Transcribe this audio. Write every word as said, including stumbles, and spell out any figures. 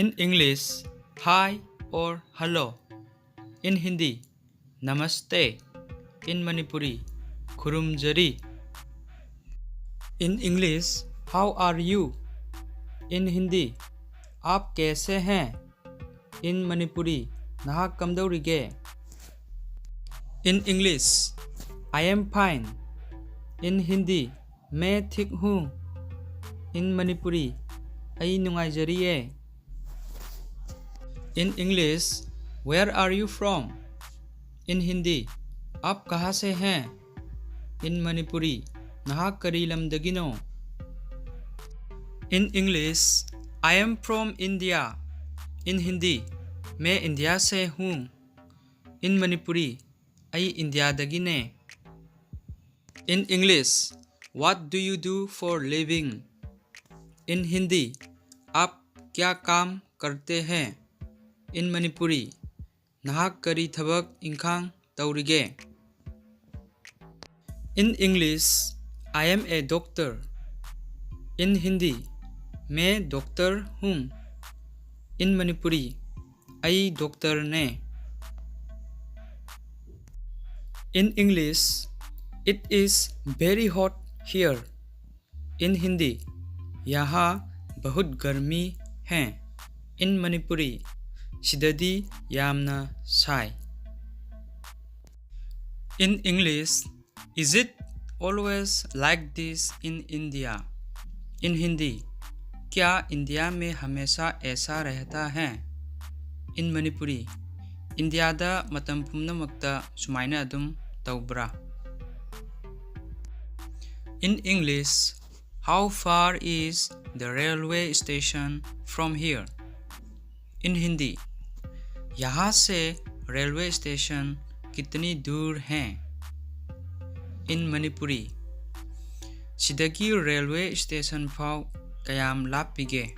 In English, hi or hello. In Hindi, नमस्ते. In Manipuri, खुरुमजरी. In English, how are you? In Hindi, आप कैसे हैं? In Manipuri, ꯅꯍꯥꯛ ꯀꯝꯗꯧꯔꯤꯒꯦ? In English, I am fine. In Hindi, मैं ठीक हूँ. In Manipuri, ꯑꯩ ꯅꯨꯡꯉꯥꯏꯖꯔꯤꯌꯦ. In English, where are you from? In Hindi, आप कहाँ से हैं? In Manipuri, ꯅꯍꯥꯛ ꯀꯔꯤ ꯂꯝꯗꯒꯤꯅꯣ? In English, I am from India. In Hindi, मैं इंडिया से हूँ. In Manipuri, ꯑꯩ ꯏꯟꯗꯤꯌꯥꯗꯒꯤꯅꯦ. In English, what do you do for living? In Hindi, आप क्या काम करते हैं? In Manipuri, ꯅꯍꯥꯛ ꯀꯔꯤ ꯊꯕꯛ ꯏꯪꯈꯥꯡ ꯇꯧꯔꯤꯒꯦ? In English, I am a doctor. In Hindi, मैं डॉक्टर हूँ. In Manipuri, ꯑꯩ ꯗꯣꯛꯇꯔꯅꯦ. In English, it is very hot here. In Hindi, यहाँ बहुत गर्मी है. In Manipuri, ꯁꯤꯗꯗꯤ ꯌꯥꯝꯅ ꯁꯥꯏ. In English, is it always like this in India? In Hindi, क्या इंडिया में हमेशा ऐसा रहता है? In Manipuri, ꯏꯟꯗꯤꯌꯥꯗ ꯃꯇꯝ ꯄꯨꯝꯅꯃꯛꯇ ꯁꯨꯃꯥꯏꯅ ꯑꯗꯨꯝ ꯇꯧꯕ꯭ꯔꯥ? In English, how far is the railway station from here? In Hindi, यहाँ से रेलवे स्टेशन कितनी दूर है? In Manipuri, ꯁꯤꯗꯒꯤ ꯔꯦꯜꯋꯦ ꯁ꯭ꯇꯦꯁꯟ ꯐꯥꯎ ꯀꯌꯥꯝ ꯂꯥꯞꯄꯤꯒꯦ?